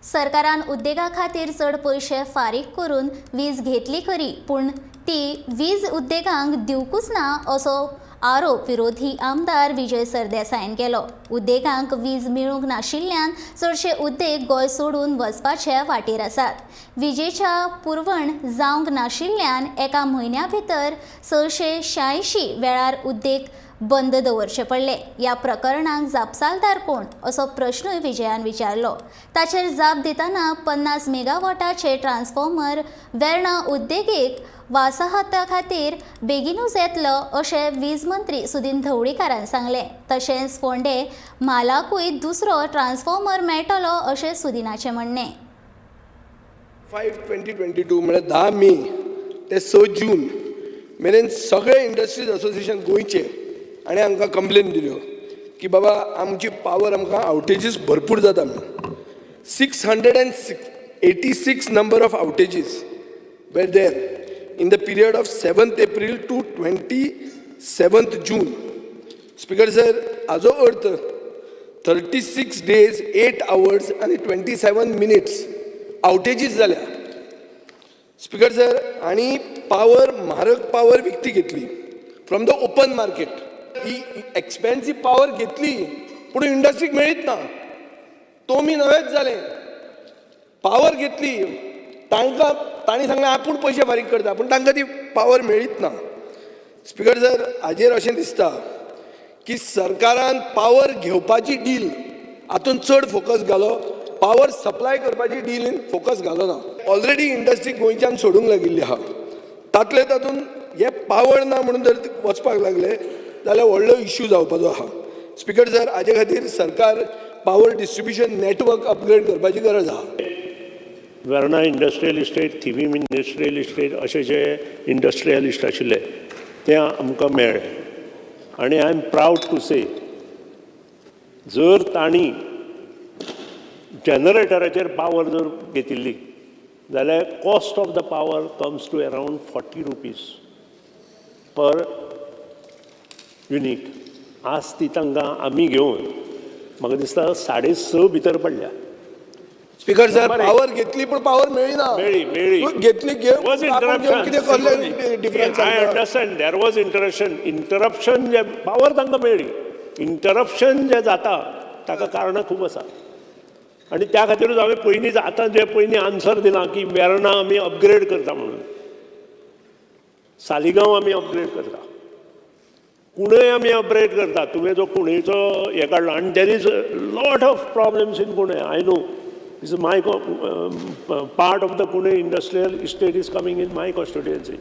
सरकारान उद्देगा खातीर चड पयशे फारीक करून वीज घेतली खरी, पूण ती वीज उद्देगांक दिवकूच ना असो आरोप विरोधी आमदार विजय सरदेसायान केलो. उद्देगांक वीज मेळूंक नाशिल्ल्यान चडशे उद्देग गोंय सोडून वचपाचे वाटेर आसात. विजेच्या पुरवण जावंक नाशिल्ल्यान एका म्हयन्या भितर 686 वेळार उद्देग बंद दवरचे पडले. ह्या प्रकरणाक जापसालदार कोण असो प्रश्नूय विजयान विचारलो. ताचेर जाप दितना 50 मेगावॉटाचे ट्रान्सफॉर्मर वेर्णा उद्देगीक वसाहता खातीर बेगिनूच येतलो अशें वीज मंत्री सुदिन ढवळीकारान सांगलें. तशेंच फोंडें म्हालाकूय दुसरो ट्रान्सफॉर्मर मेळटलो अशें सुदिनाचें म्हणणें. 5/2022, म्हळ्यार 10 मे ते 6 जून मेरेन सगळे इंडस्ट्रीज असोसिएशन गोंयचे आनी हांकां कंप्लेन दिल्यो की बाबा, आमची पावर आमकां आवटेजीस भरपूर जाता म्हणून. 686 number of outages were there in the period of 7th April to 27th June. Speaker sir, हाजो अर्थ 36 days 8 hours आनी 27 मिनिट्स आवटेजीस जाल्या. स्पीकर सर, आनी पावर म्हारग पावर विकती घेतली from the open market. He expensive power घेतली, पूण इंडस्ट्रीक मेळीत ना. तोमी नवेंच जालें. पावर घेतली तांकां, तांणी सांगलें आपूण पयशे फारीक करता, पूण तांकां ती पावर मेळीत ना. स्पीकर सर, हाजेर अशें दिसता की सरकारान पावर घेवपाची डील हातून चड फोकस घालो, पावर सप्लाय करपाची डीलीन फोकस घालो ना. ऑलरेडी इंडस्ट्री गोंयच्यान सोडूंक लागिल्ली आहा. तातले तातूंत हे पावर ना म्हणून जर वचपाक लागले जाल्यार व्हडलो इश्यू जावपाचो आहा. स्पीकर सर, हाजे खातीर सरकार पावर डिस्ट्रिब्युशन नेटवर्क अपग्रेड करपाची गरज आहा. Verna industrial estate, Thivim industrial estate अशे जे इंडस्ट्रियलिस्ट आशिल्ले ते आमकां मेळ्ळे आनी I am proud to say, जर तांणी जनरेटराचेर पावर जर घेतिल्ली जाल्यार cost of the power comes to around ₹40 per unit. आज ती तांकां आमी घेवन म्हाका दिसता 6.5 भितर पडल्या. स्पीकर सर, नंबर एक. पावर घेतली पूण पावर मेळ्ळी ना. मेळ्ळी, मेळ्ळी. घेतली, घेवन was आपूण घेवन कितें कसलें difference? I understand there was interruption. Interruption J power तांकां मेळ्ळी, इंटरप्शन जे जाता ताका कारणां खूब आसा आनी त्या खातीरूच हांवें पयलींच आतां जे पयलीं आन्सर दिलां की वेर्णा आमी अपग्रेड करता म्हणून, सालिगांव आमी अपग्रेड करता, कुंडय आमी अपग्रेड करता. तुवें जो कुंडयचो हें काडलो आनी there is lot of problems in Kundai. I know is my part of the Kundai industrial estate is coming in my constituency.